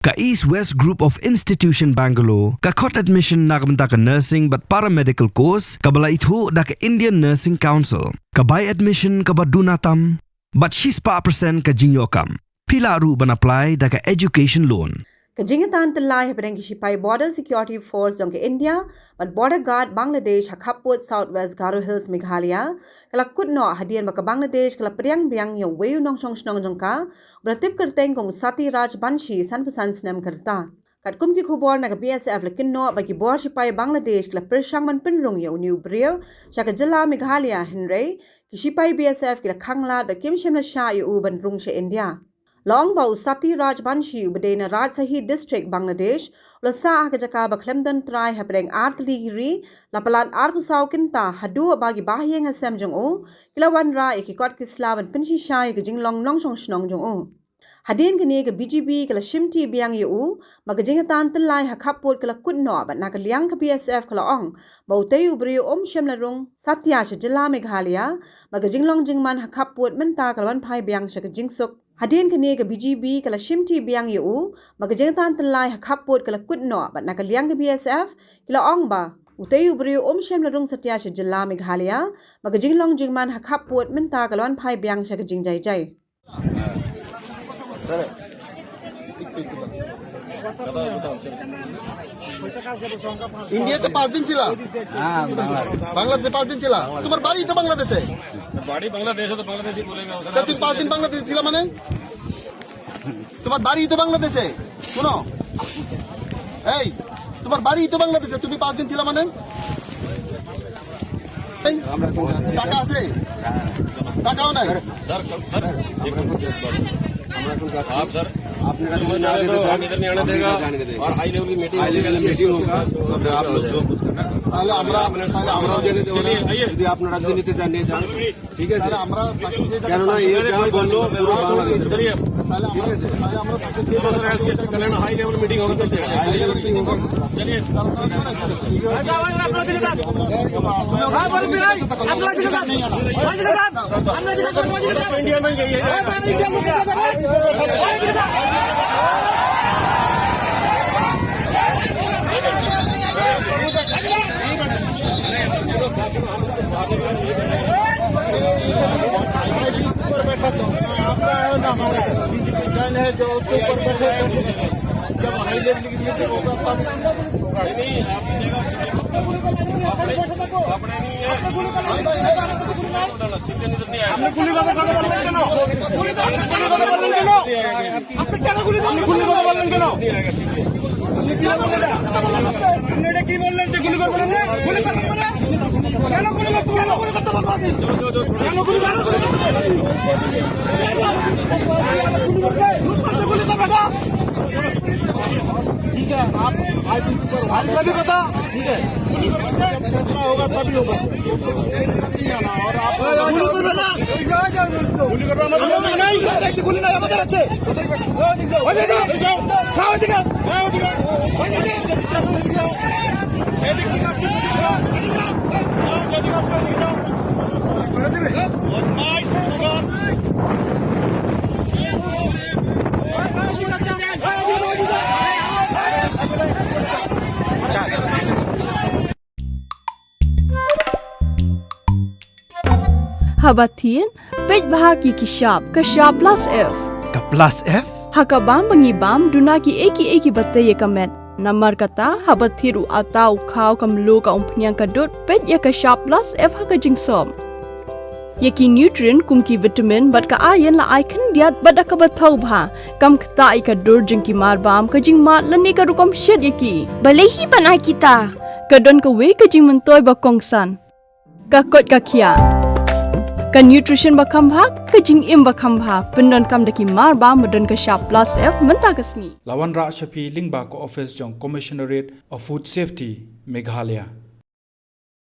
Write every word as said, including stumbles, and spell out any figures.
Ka East West Group of Institution Bangalore ka khot admission na ka bynta ka nursing bad paramedical course kaba la ithuh da ka Indian Nursing Council. Ka bai admission kaba duna tam bad shispah percent ka jingïoh kam. Phi lah ruh ban apply da ka education loan. Ka jingïatan tyllai hapdeng ki shipai Border Security Force jong ka India bad Border Guard Bangladesh ha khappud South West Garo Hills, Meghalaya ka la kut noh hadien ba ka Bangladesh ka la pdiang biang ïa uwei u nongshong shnong jong ka ba la tip kyrteng kum u Sati Raj Banshi, sanphew san snem ka rta. Katkum ki khubor na ka B S F la kynnoh ba ki bor shipai Bangladesh ki la pyrshang ban pynrung ïa une u briew sha ka jylla Meghalaya, hynrei ki shipai B S F ki la khanglad bad kim shym la shah ïa u ban rung sha India. La ong ba u Sati Raj Banshi uba dei na Rajshahi District, Bangladesh, u la sah ha ka jaka ba khlem don trai hapdeng ar tylli ki ri, la palat arphew saw kynta, haduh ba ki bahaïing hasem jong u ki la wanrah ïa ki kot ki sla ban pynshisha ïa ka jinglong nongshong shnong jong u. Hadien kane ka B G B ka la shimti biang ïa u ba ka jingïatan tyllai ha khappud ka la kut noh bad na ka liang ka B S F ka la ong ba utei u briew um shym la rung satia sha jylla Meghalaya, ba ka jinglong jingman ha khappud mynta ka la wan phai biang sha ka jingsuk. Hadien kane ka B G B ka la shimti biang ïa u ba ka jingïatan tyllai ha khappud ka la kut noh bad na ka liang ka B S F ki la ong ba utei u briew um shym la rung satia sha jylla Meghalaya, ba ka jinglong jingman ha khappud mynta ka la wan phai biang sha ka jingjai jai. ইন্ডিয়াতে পাঁচ দিন ছিলা? হ্যাঁ, বাংলাদেশ। বাংলাদেশে পাঁচ দিন ছিলা? তোমার বাড়ি তো বাংলাদেশে। বাড়ি বাংলাদেশে, তো বাংলাদেশি বলেগা। তা তুমি পাঁচ দিন বাংলাদেশে ছিলা মানে? তোমার বাড়ি তো বাংলাদেশে। শোনো, এই, তোমার বাড়ি তো বাংলাদেশে, তুমি পাঁচ দিন ছিলা মানে? এই, টাকা আছে? টাকাও নাই। सर, सर, एक मिनट। आप सर, आप मेरा तुम जाने दो, हम इधर नहीं आने देगा। और हाई लेवल की मीटिंग, हाई लेवल मीटिंग होगा, तो आप लोग जो कुछ करना। তাহলে আমরা, তাহলে আমরাও যেতে দেবো না। যদি আপনারা যদি নিতে চান, নিয়ে যান। ঠিক আছে? তাহলে আমরা বাকি যে কেননা এ যা বললো, পুরো বাংলাদেশ। चलिए। তাহলে আমরা, তাহলে আমরা বাকি যে चलो सर, ऐसी कल्याण हाई लेवल मीटिंग होगा, तो हाई लेवल मीटिंग होगा। चलिए। ऊपर बैठा तो आपका है ना हमारा है, जो उसके ऊपर बैठे, जब हाई लेवल की मीटिंग होगा तब होगा। अपने नहीं है। আপনি গুলি করে কথা বললেন কেন? আপনি গুলি করে কথা বললেন কেন? আপনি কেন গুলি করলেন? গুলি করে কথা বললেন কেন? আপনি এটা কি বললেন যে গুলি করবেন না? গুলি করবেন না? কেন গুলি করতে হবে? কেন গুলি করতে হবে? কেন গুলি করতে হবে? কেন গুলি করবে? গুলি করবে না? ठीक है, आप, आप भी बता। ठीक है। फैसला होगा तभी होगा। और आप গুলি করবে না। গুলি করবে আমাদের। গুলি নাই, আমাদের আছে। ওই যে যাও, যাও, ওই যে যাও। ওই যে যাও। এদিকে আসো, এদিকে যাও। এদিকে আসো, এদিকে যাও। বদমাইশ, উগ্র। Haba thied, peit bha ki ki shap, ka shap plus F. Ka plus F? Ha ka bam ba ngi bam, duna ki ei ki ei kiba tei ïa ka met. Namar kata, haba thied u atta u khaw ka mluh ka umphniang ka dud, peit ïa ka shap plus F ha ka jingsop. Ïa ki nutrient kum ki vitamin bad ka iron la ai khyndiat bad da kaba thaw bha. Kam ktah ïa ka dur jong ki mar bam, ka jingmad lane ka rukom shet ïa ki. Balei hi ban ai kita? Ka don kawei ka jingmyntoi ba kongsan. Ka koit ka khiah. Ka nutrition ba kham bha, ka jingim ba kham bha. Pyndonkam da ki mar bam ba don ka shap plus F mynta ka sngi. La wanrah sha phi lyngba ka office jong Commissionerate of Food Safety, Meghalaya.